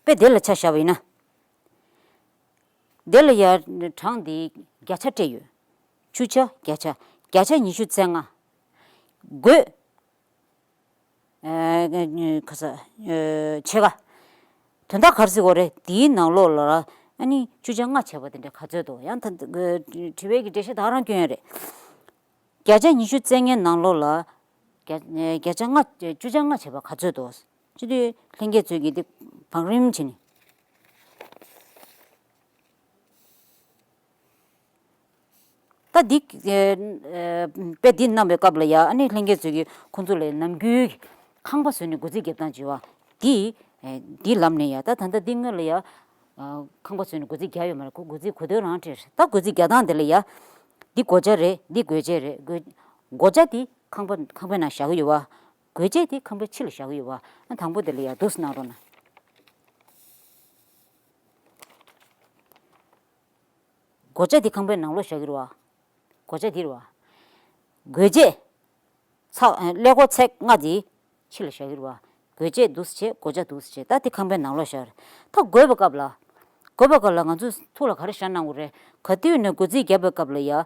དཔེ་དེ་ལ་ཆ་བཞག་པ་ཡིན་ན། དེ་ལ་ཡ་གྲངས་འདི་བརྒྱ་ཆ་སྤྲད་ཡོད། བཅུ་ཆ་བརྒྱ་ཆ། བརྒྱ་ཆ་ཉི་ཤུ་རྩ་ལྔ། བགོས། ཨ། ཁ་ས། ཨ། ཕྱེད་ཀ། དོན་དག་ག་རེ་ཟེར་དགོས་རེད། དེའི་ནང་ལོགས་ལ་ཨ་ནི་བཅུ་ཆ་ལྔ་བྱས་པ་དེ་འདྲ་ག་ཚོད་འདུག་ཡང་ད་དྲི་བའི་གི་འགྲེལ་བཤད་ད་རང་སྐྱོན་ཡོད་རེད། བརྒྱ་ཆ་ཉི་ཤུ་རྩ་ལྔའི་ནང་ལོགས་ལ་བརྒྱ་བརྒྱ་ཆ་ལྔ། བཅུ་ཆ་ལྔ་བྱས་པ་ག་ཚོད་འདུག་སྤྱི་འཐུས་ལྷན་རྒྱས་ཚོས་ཀྱིས་འདི་བང་རིམ་བྱས་ནས། ད་འདི། ཨེ། ཨེ། དཔེ་འདི་གནང་བའི་སྐབས་ལ་ཡ་ཨ་ནི་ལྷན་རྒྱས་ཚོས་ཀྱིས་ཁོང་ཚོ་ལ་ནམ་རྒྱུན་ཁང་པ་བཟོས་ནས་སྒོ་རྩིས་རྒྱབ་སྟངས་བྱས་པ་འདི། ཨེ། འདི་ལམ་ནས་ཡ་ད་ད་ལྟ་འདི་སྔོན་ལ་ཡ། ཨ། ཁང་པ་བཟོས་ནས་སྒོ་རྩིས་རྒྱག་ཡོད་མ་རེད། ཁོ་སྒོ་རྩིས་གོ་དོན་རང་སྤྲད་རེད། ད་སྒོ་རྩིས་རྒྱག་སྟངས་དེ་ལ་ཡ། འདི་བགོ་བྱ་རེད། འདི་བགོ་བྱེད་རེད། བགོ་བགོ་བྱ་འདི་ཁང་པ་ཁང་པའི་ནང་བཞག་གི་ཡོད་པ། བགོ་བྱེད་དེ་ཁང་པའི་ཕྱི་ལ་བཞག་གི་ཡོད་པ། ཨ། དང་པོ་དེ་ལ་ཡ་འདུག་སེ་གནང་རོགས་གནང་། བགོ་བྱ་དེ་ཁང་པའི་ནང་ལོགས་བཞག་གི་རེད་བ། བགོ་བྱ་དེ་རེད་བ། བགོ་བྱེད། ཚེག་ཀླད་ཀོར་ཚེག་ལྔ་དེ་ཕྱི་ལ་བཞག་གི་རེད་བ། བགོ་བྱེད་འདུག་སེ་བྱས། བགོ་བྱ་འདུག་སེ་བྱས། ད་དེ་ཁང་པའི་ནང་ལོགས་བཞག་རེད། ད་བགོས་པའི་སྐབས་ལ། བགོས་པའི་སྐབས་ལ་ང་ཚོས་ཐུགས་ལ་ག་རེ་བཞག་གནང་དགོས་རེད། ག་དུས་ནས་སྒོ་རྩིས་བརྒྱབ་པའི་སྐབས་ལ་ཡ།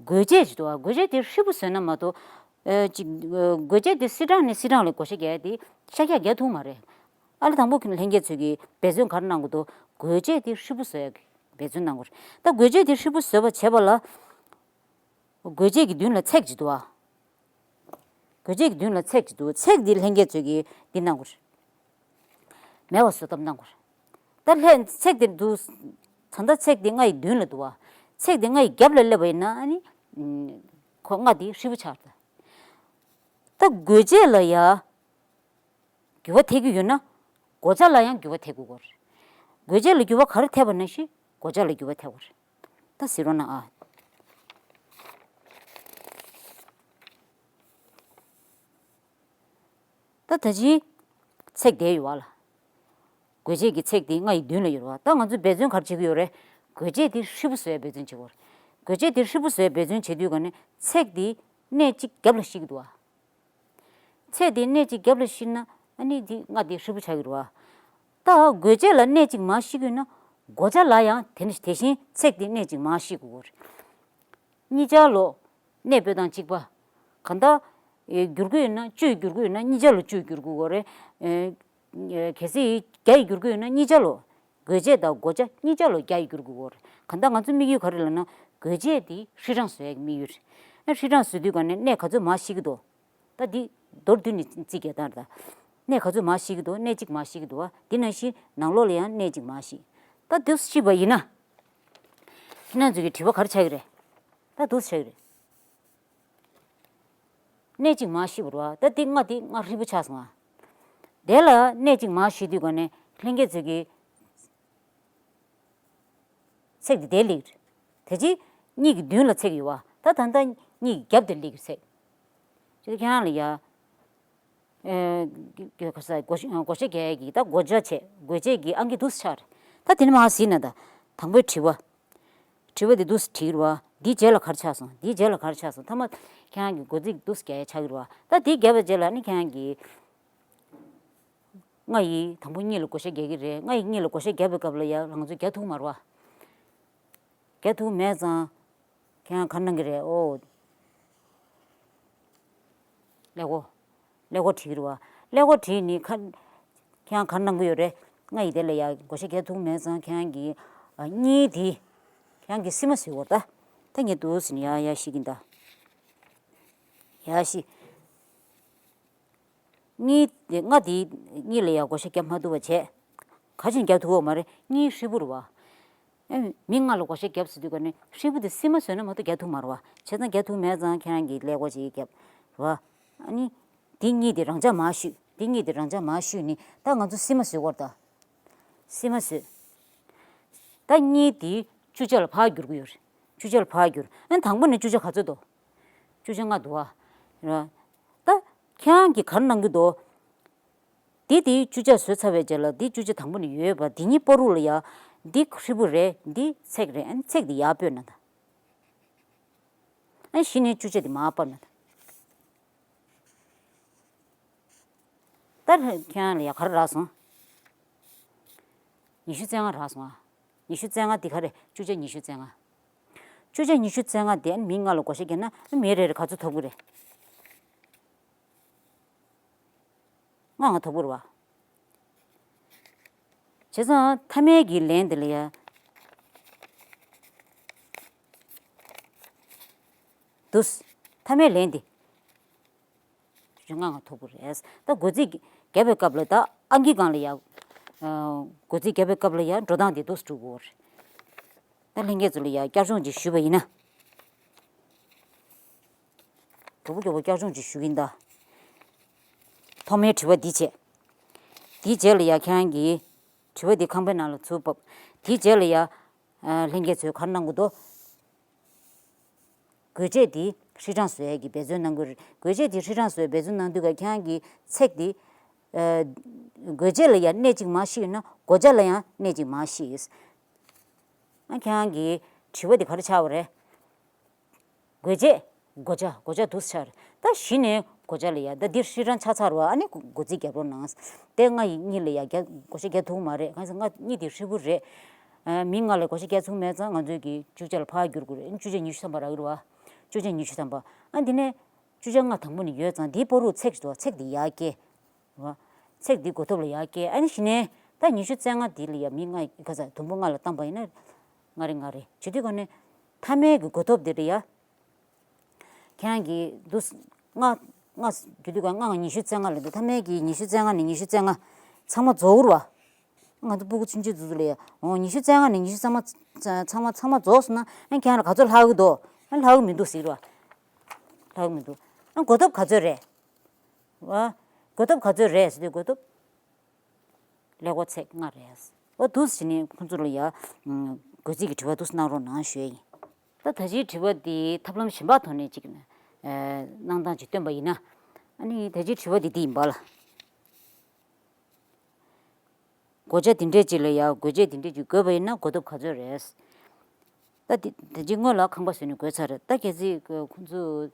བགོ་བྱེད་ཅིག་འདུག་བ། བགོ་བྱེད་དེ་ཧྲིལ་པོ་བཟོས་ན་མ་གཏོགས། ཨ། ཅིག་བགོ་བྱེད་དེ་སིལ་གྲངས་ནས་སིལ་གྲངས་ལ་བགོ་བཤའ་རྒྱག་ཡ་དེ་ཤར་རྒྱག་རྒྱག་ཐུབ་མ་རེད། ཨ་ལེ་དང་པོ་ལྷན་རྒྱས་ཚོས་ཀྱིས་འབད་བརྩོན་ག་རེ་གནང་དགོས་འདུག་བགོ་བྱེད་དེ་ཧྲིལ་པོ་བཟོ་ཡ་གི་འབད་བརྩོན་གནང་དགོས་རེད། ད་བགོ་བྱེད་དེ་ཧྲིལ་པོ་བཟོས་པ་བྱས་པ་ལ། བགོ་བྱེད་ཀྱི་མདུན་ལ་ཚེག་ཅིག་འདུག་བ། བགོ་བྱེད་ཀྱི་མདུན་ལ་ཚེག་ཅིག་འདུག་ཚེག་འདི་ལྷན་རྒྱས་ཚོས་ཀྱིས་འདི་གནང་དགོས་རེད། མེད་པ་བཟོ་ཐབས་གནང་དགོས་རེད། ད་ལྷན་ཚེག་འདི་འདུག་ད་ལྟ་ཚེག་འདི་ལྔ་ཡི་མདུན་ལ་འདུག་བ། ཚེག་འདི་ལྔ་ཡི་རྒྱབ་ལ་སླེབས་པ་ཡིན་ན་ཨ་ནི། ཁོ་ལྔ་འདི་ཧྲིལ་པོ་ཆགས་རེད། ད་བགོ་བྱེད་ལ་ཡ། འགྱུར་བ་ཐེབས་ཀྱི་ཡོད་ན། བགོ་བྱ་ལ་ཡང་འགྱུར་བ་ཐེབས་དགོས་ཀྱི་རེད། བགོ་བྱེད་ལ་འགྱུར་བ་ག་རེ་ཐེབས་པ་ནང་བཞིན་བགོ་བྱ་ལ་འགྱུར་བ་ཐེབས་དགོས་རེད། ད་གཟིགས་རོགས་གནང་ཨ། ད་ད་ཅི་ཚེག་བསྡད་ཡོད་པ་ལ། བགོ་བྱེད་ཀྱི་ཚེག་དེ་ལྔ་ཡི་མདུན་ལ་ཡོད་རེད་བ། ད་ང་ཚོས་འབད་བརྩོན་ག་རེ་བྱེད་ཀྱི་ཡོད་རེད། བགོ་བྱེད་དེ་ཧྲིལ་པོ་བཟོ་ཡའི་འབད་བརྩོན་བྱེད་ཀྱི་ཡོད་རེད། བགོ་བྱེད་དེ་ཧྲིལ་པོ་བཟོ་ཡའི་འབད་བརྩོན་བྱེད་དུས་ག་ནས་ཚེག་དེ་སྣེ་གཅིག་རྒྱབ་ལ་བཤིག་གི་འདུག་བ། ཚེག་དེ་སྣེ་གཅིག་རྒྱབ་ལ་བཤིག་ན་ཨ་ནི་དེ་ལྔ་དེ་ཧྲིལ་པོ་ཆགས་ཀྱི་རེད་བ། ད་བགོ་བྱེད་ལ་སྣེ་གཅིག་མར་བཤིག་གི་ཡོད་ན་བགོ་བྱ་ལ་ཡང་དེ་ནི་དེ་བཞིན་ཚེག་དེ་སྣེ་གཅིག་མར་བཤིག་དགོས་རེད། གཉིས་ཆར་ལོ་གནས་སྤོས་དང་གཅིག་པ། གང་ལྟར། ཨེ། བསྒྱུར་དགོས་ཡོད་ན་བཅུ་ཡིས་བསྒྱུར་དགོས་ཡོད་ན་གཉིས་ཆར་ལོ་བཅུ་ཡིས་བསྒྱུར་དགོས་ཀྱི་རེད། ཨེ། ཨེ། གལ་སྲིད་བརྒྱ་ཡིས་བསྒྱུར་དགོས་ཡོད་ན་གཉིས་ཆར་ལོ། བགོ་བྱེད་དང་བགོ་བྱ་གཉིས་ཆར་ལོ་བརྒྱ་ཡིས་བསྒྱུར་དགོས་ཀྱི་རེད། གང་ལྟར་ང་ཚོའི་དམིགས་ཡུལ་ག་རེ་ལབ་ན་བགོ་བྱེད་དེ་ཧྲིལ་གྲངས་བཟོ་ཡག་གི་དམིགས་ཡུལ་རེད། ཨེ། ཧྲིལ་གྲངས་བཟོ་དུས་ག་ནས་གནས་ག་ཚོད་མར་བཤིག་གི་འདུག་ད་འདི་མདོར་བསྡུས་ནས་རྩིས་རྒྱག་སྟངས་རེད་ད། གནས་ག་ཚོད་མར་བཤིག་གི་འདུག་གནས་གཅིག་མར་བཤིག་གི་འདུག་བ། འདི་ནང་བཞིན་ནང་ལོགས་ལ་ཡང་གནས་གཅིག་མར་བཤིག་ད་འདི་བཤིག་པ་ཡིན་ན། ཁྱེད་རང་ཚོ་གི་དྲི་བ་ག་རེ་ཆགས་ཀྱི་རེད། ད་འདུག་སེ་ཆགས་ཀྱི་རེད། གནས་གཅིག་མར་བཤིག་པ་རེད་བ། ད་འདི་ལྔ་འདི་ལྔ་ཧྲིལ་པོ་ཆགས་སོང་ང་། དེ་ལ་གནས་གཅིག་མར་བཤིག་དུས་ག་ནས་ལྷན་རྒྱས་ཚོ་གི་ཚེག་འདི་དེར་སླེབས་ཀྱི་རེད། དེ་རྗེས་གཉིས་ཀྱི་མདུན་ལ་ཚེག་ཡོད་བ། ད་ད་ལྟ་གཉིས་ཀྱི་རྒྱབ་དེར་སླེབས་ཀྱི་རེད་ཚེག་ཅེས་ཁྱེད་རང་ལ་ཡ། ཨེ། ག་ས་བགོ་བཤའ་བགོ་བཤའ་རྒྱག་ཡས་ཀྱི་ད་བགོ་བྱ་བྱས་བགོ་བྱེད་ཀྱི་ཨང་ཀི་འདུག་སེ་ཆགས་རེད། ད་དེ་ནས་མར་གཟིགས་ན་ད་དང་པོའི་དྲི་བ། དྲི་བ་འདི་འདུག་སེ་དྲིས་རེད་བ། འདིའི་རྗེས་ལ་ག་རེ་ཆགས་སོང་། འདིའི་རྗེས་ལ་ག་རེ་ཆགས་སོང་། མཐའ་མ་ཁྱེད་རང་གི་བགོ་རྩིས་འདུག་སེ་རྒྱག་ཡས་ཆགས་ཀྱི་རེད་བ། ད་འདི་བརྒྱབ་པའི་རྗེས་ལ་ནི་ཁྱེད་རང་གི་ལྔ་ཡིས་དང་པོ་གཉིས་ལ་བགོ་བཤའ་རྒྱག་གི་རེད། ལྔ་ཡིས་གཉིས་ལ་བགོ་བཤའ་བརྒྱབ་པའི་སྐབས་ལ་ཡ་ང་ཚོས་རྒྱག་ཐུབ་མ་རེད་བ། རྒྱག་ཐུབ་མེད་ཙང་། ཁྱེད་རང་ག་རེ་གནང་གི་རེད་ཨོ། ཀླད་ཀོར། ཀླད་ཀོར་བྲིས་ཀྱི་རེད་བ། ཀླད་ཀོར་བྲིས་ནི་ཁ། ཁྱེད་རང་ག་རེ་གནང་གི་ཡོད་རེད། ལྔ་ཡིས་དེ་ལ་ཡ་བགོ་བཤའ་རྒྱག་ཐུབ་མེད་ཙང་ཁྱེད་རང་གིས། ཨ། གཉིས་དེ། ཁྱེད་རང་གིས་སིལ་མ་བཟོས་ཡོད་རེད་ད། ད་ངས་འདུག་སེ་ནི་ཡ་ཡ་བཤིག་གིན་ད། ཡ་བཤིག་གཉིས་དེ་ལྔ་དེ་གཉིས་ལ་ཡ་བགོ་བཤའ་རྒྱབ་མ་ཐུབ་པ་བྱས། ག་ཅིག་རྒྱབ་ཐུབ་ཀྱི་མ་རེད། གཉིས་ཧྲིལ་པོ་རེད་བ། ཨེ། མི་ལྔ་ལ་བགོ་བཤའ་རྒྱབ་ཟེར་དུས་ག་ནས་ཧྲིལ་པོ་དེ་སིལ་མ་བཟོས་ན་མ་གཏོགས་རྒྱག་ཐུབ་མ་རེད་བ། བྱས་ཙང་རྒྱག་ཐུབ་མེད་ཙང་ཁྱེད་རང་གིས་ཀླད་ཀོར་ཅིག་རྒྱབ་རེད་བ། ཨ་ནི། འདི་གཉིས་དེ་རང་འཇགས་མར་བཤུས། འདི་གཉིས་དེ་རང་འཇགས་མར་བཤུས་ནི་ད་ང་ཚོ་སིལ་མ་བཟོས་ཀྱི་རེད་ད། སིལ་མ་བཟོས། ད་གཉིས་དེ་བཅུ་ཆ་ལ་ཕར་བསྒྱུར་གྱི་ཡོད་རེད། བཅུ་ཆ་ལ་ཕར་བསྒྱུར། ཨ་ནི་དང་པོ་ནས་བཅུ་ཆ་ག་ཚོད་འདུག་བཅུ་ཆ་ལྔ་འདུག་བ། རེད་བ། ད་ཁྱེད་རང་གིས་ག་རེ་གནང་གི་འདུག་འདི་དེའི་བཅུ་ཆ་བཟོས་ཚར་བའི་རྗེས་ལ་འདི་བཅུ་ཆ་དང་པོ་ནས་ཡོད་པ་འདི་གཉིས་བར་དུ་ལ་ཡ། འདི་ཧྲིལ་པོ་རེད། འདི་ཚེག་རེད། ཨ་ནི་ཚེག་འདི་ཡར་སྤོས་ན་ད། ཨ་ནི་གཞི་ནས་བཅུ་ཆ་འདི་མར་ཕབ་ན་ད། ད་ཁྱེད་རང་ལ་ཡ་ག་རེ་རག་སོང་། ཉི་ཤུ་རྩ་ལྔ་རག་སོང་ཨ། ཉི་ཤུ་རྩ་ལྔ་འདི་ག་རེ། བཅུ་ཆ་ཉི་ཤུ་རྩ་ལྔ། བཅུ་ཆ་ཉི་ཤུ་རྩ་ལྔ་འདི་ཨ་ནི་མི་ལྔ་ལ་བགོ་བཤའ་བརྒྱབ་ན་ཨ་ནི་མི་རེ་རེ་ག་ཚོད་ཐོབ་ཀྱི་རེད། ལྔ་ལྔ་ཐོབ་ཀྱི་རེད་བ། བྱས་ཙང་མཐའ་མའི་གི་ལན་དེ་ལ་ཡ། འདུག་མཐའ་མའི་ལན་དེ། ལྔ་ལྔ་ཐོབ་ཀྱི་རེད། ད་བགོ་རྩིས་རྒྱབ་པའི་སྐབས་ལ་ད་ཨང་ཀི་སྒང་ལ་ཡ། ཨ། བགོ་རྩིས་རྒྱབ་པའི་སྐབས་ལ་ཡ་འགྲོ་སྟངས་དེ་འདུག་སེ་འགྲོ་གི་ཡོད་རེད། ད་ལྷན་རྒྱས་ཚོ་ལ་ཡ་བསྐྱར་སྦྱོང་ཅིག་ཞུས་པ་ཡིན་ན། མགྱོགས་པོ་མགྱོགས་པོ་བསྐྱར་སྦྱོང་ཅིག་ཞུ་གི་ཡིན་ད། ཐོག་མའི་དྲི་བ་འདི་བྱས། དེའི་རྗེས་ལ་ཡ་ཁྱེད་རང་གིས་དྲི་བ་འདི་ཁང་པའི་ནང་ལ་ཚུར་ཕབ། དེའི་རྗེས་ལ་ཡ། ཨ། ལྷན་རྒྱས་ཚོས་ག་རེ་གནང་དགོས་འདུག་བགོ་བྱེད་འདི་ཧྲིལ་གྲངས་བཟོ་ཡས་ཀྱི་འབད་བརྩོན་གནང་དགོས་རེད། བགོ་བྱེད་འདི་ཧྲིལ་གྲངས་བཟོ་ཡས་འབད་བརྩོན་གནང་དུས་ཀ་ཁྱེད་རང་གིས་ཚེག་འདི། ཨ། བགོ་བྱེད་ལ་ཡང་སྣེ་གཅིག་མར་བཤིག་ཡོད་ན་བགོ་བྱ་ལ་ཡང་སྣེ་གཅིག་མར་བཤིག་ཡོད། ཨ། ཁྱེད་རང་གི་དྲི་བ་འདི་ག་རེ་ཆགས་པ་རེད། བགོ་བྱེད། བགོ་བྱ། བགོ་བྱ་འདུག་སེ་ཆགས་རེད། ད་གཞི་ནས་བགོ་བྱ་ལ་ཡ་ད་འདི་ཧྲིལ་གྲངས་ཆགས་ཚར་བ། ཨ་ནི་བགོ་རྩིས་རྒྱབ་རོགས་གནང་། དེ་ལྔ་ཡིས་གཉིས་ལ་ཡ་རྒྱ་བགོ་བཤའ་རྒྱག་ཐུབ་མ་རེད། གང་ཟེར་ལྔ་གཉིས་དེ་ཧྲིལ་པོ་རེད། ཨ། མི་ལྔ་ལ་བགོ་བཤའ་རྒྱག་ཐུབ་མེད་ཙང་ང་ཚོས་ཀྱིས་བཅུ་ཆ་ལ་ཕར་བསྒྱུར་དགོས་རེད། བཅུ་ཆ་ཉི་ཤུ་ཐམ་པ་རག་གི་རེད་བ། བཅུ་ཆ་ཉི་ཤུ་ཐམ་པ། ཨ། འདི་ནས་བཅུ་ཆ་ལྔ་དང་པོ་ནས་ཡོད་ཙང་འདིའི་བར་དུ་ཚེག་ཞིག་འདུག་ཚེག་འདི་ཡར་སྐྱེལ། རེད་བ། ཚེག་འདི་བགོ་ཐོབ་ལ་ཡར་སྐྱེལ། ཨ་ནི་གཞི་ནས་ད་ཉི་ཤུ་རྩ་ལྔ་འདི་ལ་ཡ་མི་ལྔ་ག་ཚ་དུམ་བུ་ལྔ་ལ་བཏང་པ་ཡིན་ན། ལྔ་རེ་ལྔ་རེ་བྱེད་དུས་ག་ནས་མཐའ་མའི་གི་བགོ་ཐོབ་འདི་ལ་ཡ། ཁྱེད་རང་གིས་འདུག་སེ་ལྔ། ལྔ་བརྒྱུད་དུས་ག་ལྔ་ལྔ་ཉི་ཤུ་རྩ་ལྔ་ལ་འདུག་མཐའ་མའི་གི་ཉི་ཤུ་རྩ་ལྔ་ནས་ཉི་ཤུ་རྩ་ལྔ་ཚང་མ་རྫོགས་རེད་བ། ང་ཚོ་སྤུ་གུ་ཆུང་ཆུང་ཚོ་ལ་ཡ། འོ། ཉི་ཤུ་རྩ་ལྔ་ནས་ཉི་ཤུ་རྩ་ལྔ་ཚང་མ་ཚང་མ་རྫོགས་སོང་ན་ཨ་ཁྱེད་རང་ལ་ག་ཚོད་ལྷག་གི་འདུག་ཨ་ལྷག་གི་མི་འདུག་ཟེར་བ། ལྷག་གི་མི་འདུག་ཨ་བགོ་ཐོབ་ག་ཚོད་རེད། བ། བགོ་ཐོབ་ག་ཚོད་རེད་ཟེར་དུས་བགོ་ཐོབ། ཀླད་ཀོར་ཚེག་ལྔ་རེད། འོ། འདུག་སེ་བྱས་ནས་ཁོང་ཚོ་ལ་ཡ། ཨ། བགོ་རྩིས་ཀྱི་དྲི་བ་འདུག་སེ་གནང་རོགས་གནང་ཞུ་ཡ་ཡིན། ད་ད་ཅིའི་དྲི་བ་འདི་ཐབས་ལམ་གཞན་པ་ཐོག་ནས་ཅིག་ཨ། གནང་སྟངས་ཅིག་སྟོན་པ་ཡིན་ན། ཨ་ནི་ད་ཅིའི་དྲི་བ་འདི་འདི་ཡིན་པ་ལ། བགོ་བྱ་དེ་འདྲས་ཅིག་ལ་ཡ་བགོ་བྱེད་དེ་འདྲས་ཅིག་བགོས་པ་ཡིན་ན་བགོ་ཐོབ་ག་ཚོད་རེད། ད་དེ་དེ་རྗེས་སྔོན་ལ་ཁང་པ་བཟོས་ནས་བགོས་ཚར་རེད། ད་གལ་སྲིད་ཁོ་ཚོ་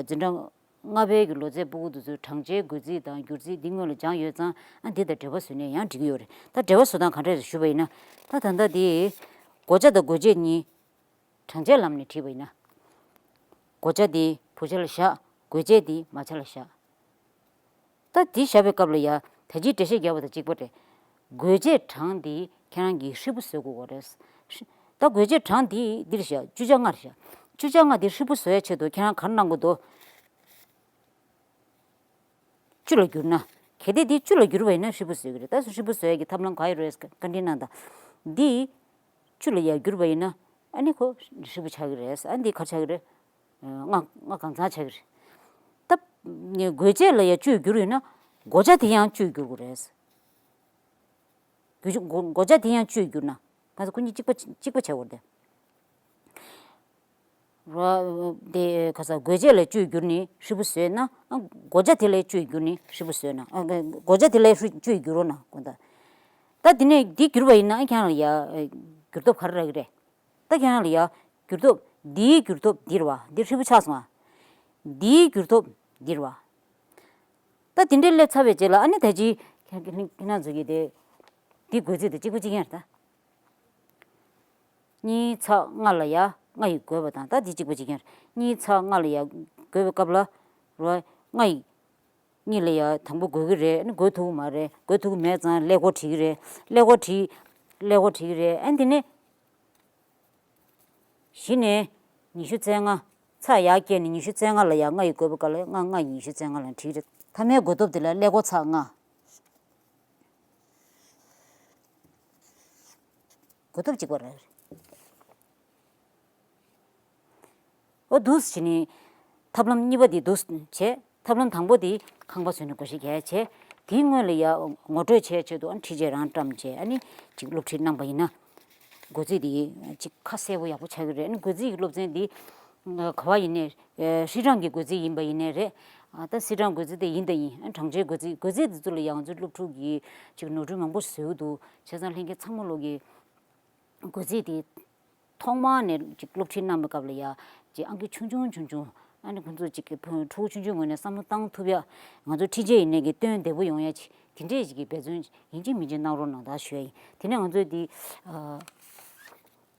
འཛིན་གྲྭ་ལྔ་པའི་གི་ལོ་ཚད་སྤུ་གུ་དེ་ཚོས་བགྲང་བྱའི་བགོ་རྩིས་དང་བསྒྱུར་རྩིས་འདི་སྔོན་ལ་སྦྱངས་ཡོད་ཙང་ཨ་འདི་དང་འབྲེལ་བ་བཟོས་ནས་ཡང་འགྲིག་གི་ཡོད་རེད། ད་འབྲེལ་བ་བཟོ་སྟངས་ག་འདྲ་རེད་ཞུས་པ་ཡིན་ན། ད་ད་ལྟ་དེ་བགོ་བྱ་དང་བགོ་བྱེད་གཉིས། བགྲང་བྱའི་ལམ་ནས་བྲིས་པ་ཡིན་ན། བགོ་བྱ་དེ་བུ་ཆ་ལ་བཞག་བགོ་བྱེད་དེ་མ་ཆ་ལ་བཞག་ད་དེ་བཞག་པའི་སྐབས་ལ་ཡ་ད་ཅིའི་འགྲེལ་བཤད་རྒྱབ་པ་དང་གཅིག་པ་རེད། བགོ་བྱེད་གྲངས་དེ་ཁྱེད་རང་གིས་ཧྲིལ་པོ་བཟོ་དགོས་པ་རེད། ཧྲི- ད་བགོ་བྱེད་གྲངས་དེ་འདིར་བཞག་བཅུ་ཆ་ལྔར་བཞག་བཅུ་ཆ་ལྔ་དེ་ཧྲིལ་པོ་བཟོ་ཡ་ཆེད་དུ་ཁྱེད་རང་ག་རེ་གནང་དགོས་འདུག་བཅུ་ལ་བསྒྱུར་ན། གལ་ཏེ་འདི་བཅུ་ལ་བསྒྱུར་བ་ཡིན་ན་ཧྲིལ་པོ་བཟོས་ཀྱི་རེད། ད་སུ་ཧྲིལ་པོ་བཟོ་ཡ་གི་ཐབས་ལམ་ག་ཡོད་རེད་བཀའ་འདྲི་གནང་དང་། འདི་བཅུ་ལ་ཡ་བསྒྱུར་བ་ཡིན་ན་ཨ་ནི་ཁོ་ཧྲིལ་པོ་ཆགས་ཀྱི་རེད། ཨ་འདི་ག་རེ་ཆགས་ཀྱི་རེད། ལྔ་ལྔ་གང་ཚང་ཆགས་ཀྱི་རེད། ད་བགོ་བྱེད་ལ་ཡ་བཅུས་བསྒྱུར་ཡོད་ན་བགོ་བྱ་དེ་ཡང་བཅུས་བསྒྱུར་དགོས་རེད། བགོ་བྱ་དེ་ཡང་བཅུས་བསྒྱུར་ན་གང་ཟེར་ཁོ་གཉིས་གཅིག་པ་གཅིག་པ་བྱ་དགོས་རེད། རོ། དེ་ག་ས་བགོ་བྱེད་ལ་བཅུས་བསྒྱུར་ནས་ཧྲིལ་པོ་བཟོས་ན། ཨ་བགོ་བྱ་དེ་ལ་བཅུས་བསྒྱུར་ནས་ཧྲིལ་པོ་བཟོས་ན། ཨ་བགོ་བྱ་དེ་ལ་ཧྲི- བཅུས་བསྒྱུར་རོ་ན་དགོངས་དག་ད་དེ་ནས་འདི་བསྒྱུར་བ་ཡིན་ན་ཁྱེད་རང་ལ་ཡ་བསྒྱུར་ཐོབ་ག་རེ་རག་གི་རེད། ད་ཁྱེད་རང་ལ་ཡ་བསྒྱུར་ཐོབ་འདིའི་བསྒྱུར་ཐོབ་འདི་རེད་བ། འདི་ཧྲིལ་པོ་ཆགས་སོང་ཨ། འདིའི་བསྒྱུར་ཐོབ་འདི་རེད་བ། ད་དེ་འདྲའི་སླེབས་ཚར་བའི་རྗེས་ལ་ཨ་ནི་ད་ཅི་ཁྱེད་ཁྱེད་རང་ཚོ་གིས་དེ་འདི་བགོ་རྩིས་དང་གཅིག་པ་གཅིག་རྐྱང་རེད་ད། གཉིས་ཚེག་ལྔ་ལ་ཡ་ལྔ་ཡིས་བགོས་པ་དང་ད་འདི་གཅིག་པ་གཅིག་རྐྱང་རེད། གཉིས་ཚེག་ལྔ་ལ་ཡ་བགོས་པའི་སྐབས་ལ་རོ་ལྔ་ཡིས་གཉིས་ལ་ཡ་དང་པོ་བགོ་གི་རེད། ཨ་ནི་བགོ་ཐུབ་ཀྱི་མ་རེད། བགོ་ཐུབ་ཀྱི་མེད་ཙང་ཀླད་ཀོར་བྲིས་ཀྱི་རེད། ཀླད་ཀོར་བྲིས་ཀླད་ཀོར་བྲིས་ཀྱི་རེད། ཨ་ནི་དེ་ནས་བཞི་ནས་ཉི་ཤུ་རྩ་ལྔ། ཚེག་ཡར་བསྐྱལ་ནས་ཉི་ཤུ་རྩ་ལྔ་ལ་ཡ་ལྔ་ཡིས་བགོས་པའི་སྐབས་ལ་ལྔ་ལྔ་ཡིས་ཉི་ཤུ་རྩ་ལྔ་ལ་བྲིས་ཀྱི་རེད། མཐའ་མའི་བགོ་ཐོབ་དེ་ལ་ཀླད་ཀོར་ཚེག་ལྔ། བགོ་ཐོབ་གཅིག་པ་རེད། འོ་འདུག་སེ་བྱས་ནས་ཐབས་ལམ་གཉིས་པ་འདི་འདུག་སེ་བྱས། ཐབས་ལམ་དང་པོ་འདི་ཁང་པ་བཟོས་ནས་བགོ་བཤའ་རྒྱག་ཡ་བྱས། དེའི་སྔོན་ལ་ཡ་ངོ་སྤྲོད་བྱེད་ཆེད་དུ་ཨ་ནི་འཕྲུལ་ཆས་རང་བཀྲམ་བྱས་ཨ་ནི་ཅིག་སློབ་ཁྲིད་གནང་པ་ཡིན་ན། བགོ་རྩིས་འདི་ཅིག་ཁ་གསལ་པོ་ཡག་པོ་ཆགས་ཀྱི་རེད། ཨ་ནི་བགོ་རྩིས་ཀྱི་སློབ་ཚན་འདི་ག་བ་ཡིན་ནའི་ཧྲིལ་གྲངས་ཀྱི་བགོ་རྩིས་ཡིན་པ་ཡིན་ནའི་རེད། ཨ་ད་ཧྲིལ་གྲངས་བགོ་རྩིས་དེ་ཡིན་དང་ཡིན། ཨ་བགྲང་བྱའི་བགོ་རྩིས་བགོ་རྩིས་འདི་ཚོ་ལ་ཡང་ང་ཚོའི་སློབ་ཕྲུག་གིས་ཅིག་ནོར་འཁྲུལ་མང་པོ་བཟོས་འདུག་བྱས་ཙང་ལྷན་རྒྱས་ཚང་མ་ལོག་གི་བགོ་རྩིས་དེ་ཐོག་མ་ནས་ཅིག་སློབ་ཁྲིད་གནང་བའི་སྐབས་ལ་ཡ་ཅིག་ཨང་ཀི་ཆུང་ཆུང་ཆུང་ཆུང་ཨ་ནི་ཁོང་ཚོ་ཅིག་གི་ཕྲུ་གུ་ཆུང་ཆུང་ངོས་ནས་བསམ་བློ་བཏང་ཐུབ་ཡ། ང་ཚོ་འཕྲུལ་ཆས་ཡིན་ནའི་གི་སྟོན་བདེ་པོ་ཡོང་ཡ་ཅིག་དེ་འདྲས་ཅིག་གི་འབད་བརྩོན་ཡིན་གཅིག་མིན་གཅིག་གནང་རོགས་གནང་ད་ཞུ་ཡ་ཡིན། དེ་ནས་ང་ཚོས་དེ་ཨ་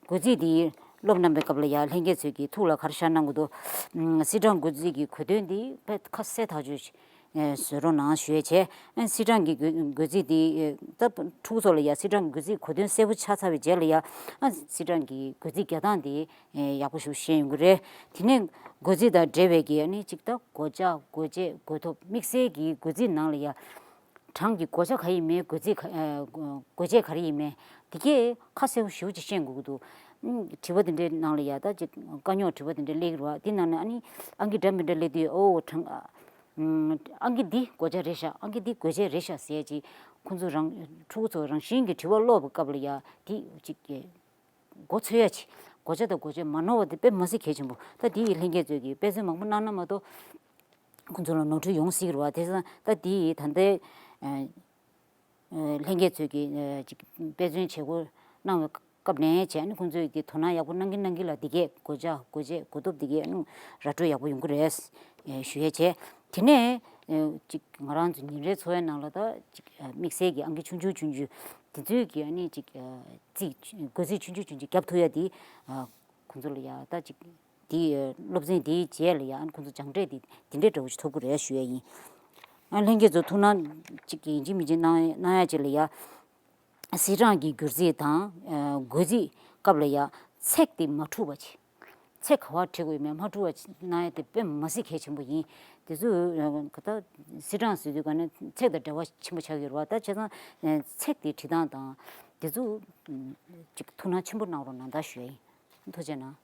བགོ་རྩིས་དེ་སློབ་གནང་བའི་སྐབས་ལ་ཡ་ལྷན་རྒྱས་ཚོས་ཀྱི་ཐུགས་ལ་ག་རེ་ཤར་གནང་དགོས་འདུག་ཧྲིལ་གྲངས་བགོ་རྩིས་ཀྱི་གོ་དོན་དེ་དཔེ་ཁ་གསལ་ཐག་ཆོད་ཅིག་བཟོ་རོགས་གནང་ཞུ་ཡས་བྱས། ཨ་ཧྲིལ་གྲངས་ཀྱི་བགོ་བགོ་རྩིས་དེ་ད་ཕྲུ་གུ་ཚོ་ལ་ཡ་ཧྲིལ་གྲངས་ཀྱི་བགོ་རྩིས་གོ་དོན་གསལ་པོ་ཆགས་ཚར་བའི་རྗེས་ལ་ཡ་ཨ་ཧྲིལ་གྲངས་ཀྱི་བགོ་རྩིས་རྒྱག་སྟངས་དེ་ཡག་པོ་ཞིག་ཤེས་ཡོང་གི་རེད། དེ་ནས་བགོ་རྩིས་དང་འབྲེལ་བའི་གི་ཨ་ནི་གཅིག་ད་བགོ་བྱ་བགོ་བྱེད་བགོ་ཐོབ་དམིགས་བསལ་གྱི་བགོ་རྩིས་ནང་ལ་ཡ་གྲངས་ཀྱི་བགོ་བྱ་ག་ཡིན་མིན་བགོ་རྩིས་ག་ཨ་བགོ་བྱེད་ག་རེ་ཡིན་མིན་དེ་གས་ཁ་གསལ་པོ་ཞེ་པོ་ཅིག་ཤེས་དགོས་ཀྱི་འདུག་ཨ་དྲི་བ་དེ་འདྲའི་ནང་ལ་ཡ་ད་ཅིག་དཀའ་རྙོག་དྲི་བ་དེ་འདྲ་སླེབས་ཀྱི་རེད་བ། དེ་ནང་ནས་ཨ་ནི་ཨང་ཀི་འདྲ་མི་འདྲ་སླེབས་དུས་ཨོ་གྲངས་ཨང་ཀི་འདི་བགོ་བྱ་རེད་ཤག་ཨང་ཀི་འདི་བགོ་བྱེད་རེད་ཤག་ཟེར་ཅིག་ཁོང་ཚོ་རང་ཕྲུ་གུ་ཚོ་རང་བཞིན་གྱི་དྲི་བ་སློག་པའི་སྐབས་ལ་ཡ་དེ་ཅིག་གི་མགོ་ཚོས་ཡ་ཅིག་བགོ་བྱ་དང་བགོ་བྱེད་མ་ནོར་བ་དེ་དཔེ་མི་སྲིད་གལ་ཆེན་པོ། ད་དེ་ཡི་ལྷན་རྒྱས་ཚོས་ཀྱི་དཔེ་མཚོན་མང་པོ་གནང་ན་མ་གཏོགས་ཁོང་ཚོ་ལ་ནོར་འཁྲུལ་ཡོང་སྲིད་ཀྱི་རེད་བ། དེ་ཙང་ད་དེ་ཡི་ད་ལྟའི་ལྷན་རྒྱས་ཚོས་ཀྱི་ཅིག་དཔེ་མཚོན་བྱེད་སྒོ་གནང་བའི་སྐབས་ནས་བྱས་ནས་ཁོང་ཚོས་ཀྱི་དོ་སྣང་ཡག་པོ་གནང་གིན་གནང་གིན་ལ་འདི་གས་བགོ་བྱ་བགོ་བྱེད་བགོ་ཐོབ་འདི་གས་ཨ་ནི་ར་སྤྲོད་ཡག་པོ་ཡོང་གི་རེད་ཞུ་ཡས་བྱས། དེ་ནས་ཅིག་ང་རང་ཚོ་ཉིན་རེའི་འཚོ་བའི་ནང་ལ་ད་ཅིག་དམིགས་བསལ་གྱི་ཨང་ཀི་ཆུང་ཆུང་ཆུང་ཆུང་དེ་ཚོའི་གི་ཨ་ནི་ཅིག་རྩིས་བགོ་རྩིས་ཆུང་ཆུང་ཆུང་ཆུང་རྒྱབ་ཐུབ་ཡ་དེ་ཁོང་ཚོ་ལ་ཡ་ད་ཅིག་དེ་སློབ་ཚན་དེའི་རྗེས་ལ་ཡང་ཁོང་ཚོ་སྦྱངས་འབྲས་དེ་དེ་འདྲའི་འདྲ་བོ་ཞིག་ཐོབ་ཀྱི་རེད་ཞུ་ཡ་ཡིན། ཨ་ལྷན་རྒྱས་ཚོ་ཐུགས་སྣང་ཅིག་ཡིན་གཅིག་མིན་གཅིག་གནང་གནང་ཡ་ཅིག་ལ་ཡ། ཧྲིལ་གྲངས་ཀྱི་བསྒྱུར་རྩིས་དང་བགོ་རྩིས་སྐབས་ལ་ཡ་ཚེག་དེ་མ་འཁྲུག་པ་ཅིག་ཚེག་ག་བ་བྲི་དགོས་མེད་མ་འཁྲུག་པ་ཅིག་གནང་ཡ་དེ་དཔེ་མི་སྲིད་གལ་ཆེན་པོ་ཡིན། དེ་ཚོ་ད་ཧྲིལ་གྲངས་ཟེར་དུས་ག་ནས་ཚེག་དང་འབྲེལ་བ་ཆེན་པོ་ཆགས་ཀྱི་རེད་བ། ད་བྱས་ཙང་ཚེག་དེ་བྲི་སྟངས་དང་དེ་ཚོ་ཅིག་ཐུགས་སྣང་ཆེན་པོ་གནང་རོགས་གནང་ད་ཞུ་ཡ་ཡིན། ཐུགས་རྗེ་གནང་།